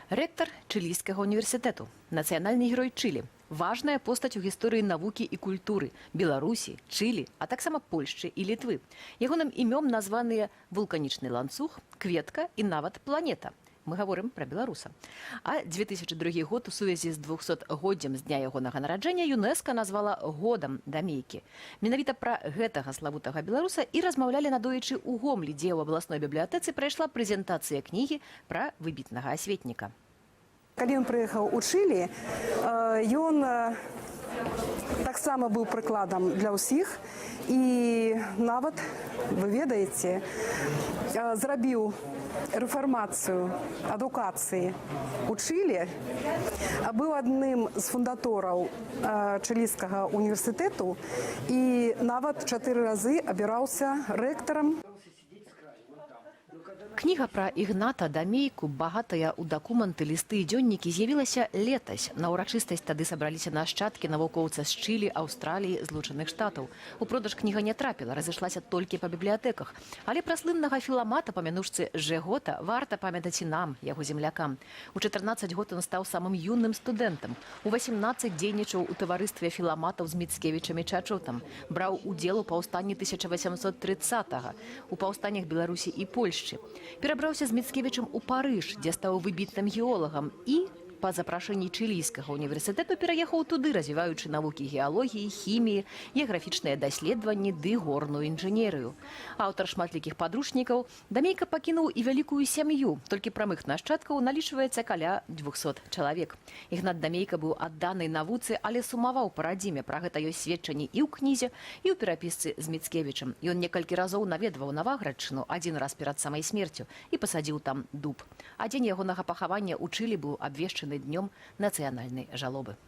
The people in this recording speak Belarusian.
Рэктар Чылійскага універсітэту, нацыянальны герой Чылі, важная постаць у гісторыі навукі і культуры Беларусі, Чылі, а таксама Польшчы і Літвы. Ягоным імём названыя вулканічны ланцуг, кветка і нават планета. Мы гаворым пра беларуса. А 2002 год у сувязі з 200-годдзем з дня ягонага нараджэння ЮНЕСКА назвала годам Дамейкі. Менавіта пра гэтага славутага беларуса і размаўлялі надоечы ў Гомлі, дзе ў абласной бібліятэцы прайшла прэзентацыя кнігі пра выбітнага асветніка. Калі ён прыехаў у Чылі, ён таксама быў прыкладам для ўсіх і нават, вы ведаеце, зрабіў рэфармацыю адукацыі у Чылі, быў адным з фундатораў чылійскага універсітэту і нават чатыры разы абіраўся рэктарам. Кніга пра Ігната Дамейку, багатая ў дакументы, лісты і дзённікі, з'явілася летась. На ўрачыстасць тады сабраліся нашчадкі навукоўца з Чылі, Аўстраліі, Злучаных Штатаў. У продаж кніга не трапіла, разышлася толькі па бібліятэках. Але пра слыннага філамата па мянушцы Жэгота варта памятаць і нам, яго землякам. У 14 год ён стаў самым юным студэнтам. У 18 дзейнічаў у таварыстве філаматаў з Міцкевічам і Чачотам. Браў удзел у паўстанні 1830-го, у паўстаннях Беларусі і Польшчы. Перабраўся з Міцкевічам у Парыж, дзе стаў выбітным геолагам, і па запрашэнні чылійскага універсітэту пераехаў туды, развіваючы навукі геалогіі, хіміі, геаграфічныя даследаванні ды горную інжынерыю. Аўтар шматлікіх падручнікаў, Дамейка пакінуў і вялікую сям'ю, толькі прамых нашчадкаў налічваецца каля 200 чалавек. Ігнат Дамейка быў адданы навуцы, але сумаваў па радзіме. Пра гэта ёсць сведчанні і ў кнізе, і ў перапісцы з Міцкевічам. Ён некалькі разоў наведваў Наваградчыну, адзін раз перад самай смерцю, і пасадзіў там дуб. А дзень ягонага пахавання ў Чылі быў абвешчаны днём нацыянальнай жалобы.